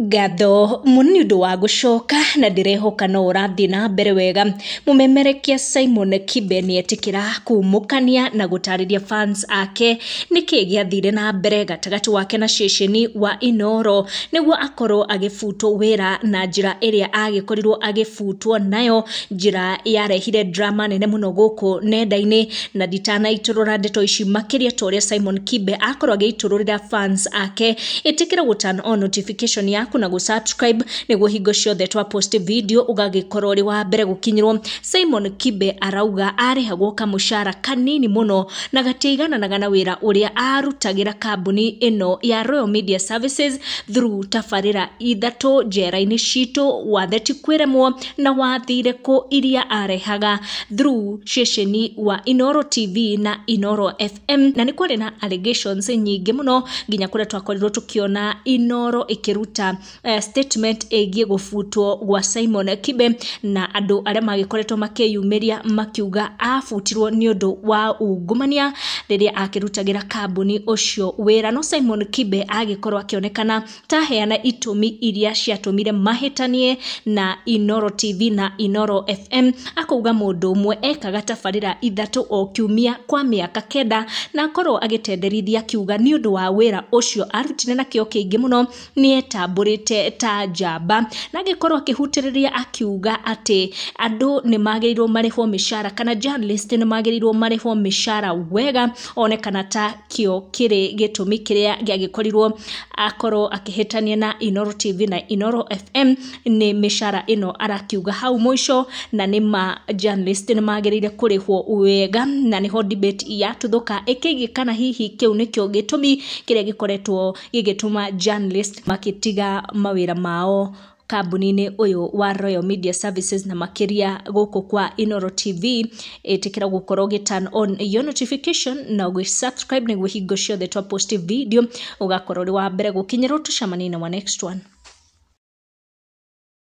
Ngatho mũno nĩ ũndũ wa gũcoka na ndĩrehoka no ũrathiĩ na mbere wega. Mũmemerekia Simon Kibe nĩetĩkĩra kumũkania na gũtarĩria fans ake nĩkĩ gĩathire na mbere gatagatĩ wake na ceceni wa Inooro nĩguo akorwo agĩbutwo wĩra na njĩra ĩrĩa agĩkorirwo agĩbutwo nayo, njĩra yarehire drama nene mũno gũkũ nenda-inĩ. Na nditanaitũrũra ndeto ici makĩria ta ũrĩa Simon Kibe akorwo agĩitũrũrĩra fans ake, ĩtĩkĩra gũ turn on notification yaku na gũ subscribe nĩguo hingo ciothe twa post video ũgagĩkorwo ũrĩ wa mbere gũkinyĩrwo. Simon Kibe arauga arĩhagwo kamũcara kanini mũno na gatiaigananaga na wĩra ũrĩa arutagĩra kambuni ĩno ya Royal Media Services through tabarĩra ithatũ njera-inĩ citũ, watheti kwĩremwo na wathire kũ iria arehaga through ceceni wa Inooro TV na Inooro FM. Na nĩ kwarĩ na allegations nyingĩ mũno nginya kũrĩa twakorirwo tũkĩona Inooro ĩkĩruta statement ĩgiĩ gũbutwo gwa Simon Kibe, na andũ arĩa magĩkoretwo makĩyumĩria makiuga abutirwo nĩ ũndũ wa ungumania rĩrĩa akĩrutagĩra kambuni ũcio wĩra. No Simon Kibe agĩkorwo akĩonekana taheana itũmi iria ciatũmire mahĩtanie na Inooro TV na Inooro FM, akauga mũndũ ũmwe ekaga tabarĩra ithatũ o kiumia kwa mĩaka 9 na akorwo agĩtenderithia akiuga nĩ ũndũ wa wĩra ũcio arutire na kĩo kĩingĩ mũno nĩetambũrĩte ta njamba, na agĩkorwo akĩhutĩrĩria akiuga atĩ andũ nĩ magĩrĩirwo marĩhwo mĩcara kana journalist nĩ magĩrĩirwo marĩhwo mĩcara wega, onekana ta kĩo kĩrĩ gĩtũmi kĩrĩa gĩagĩkorirwo akorwo akĩhĩtania na Inooro TV na Inooro FM nĩ mĩcara ĩno arakiuga hau mũico, na nĩ ma journalist nĩ magĩrĩire kũrĩhwo wega, na nĩho debate yatuthũka ĩkĩgiĩ kana hihi kĩu nĩkĩo gĩtũmi kĩrĩa gĩkoretwo gĩgĩtũma journalist makĩtiga mawĩra mao kambuni-inĩ ũyũ wa Royal Media Services na makĩria gũkũ kwa Inooro TV. Ĩtĩkĩra gũkorwo ũgĩ turn on your notification na ũgĩ subscribe nĩguo hingo ciothe twa post video ũgakorwo ũrĩ wa mbere gũkinyĩrwo. Tũcemanie na wa next one.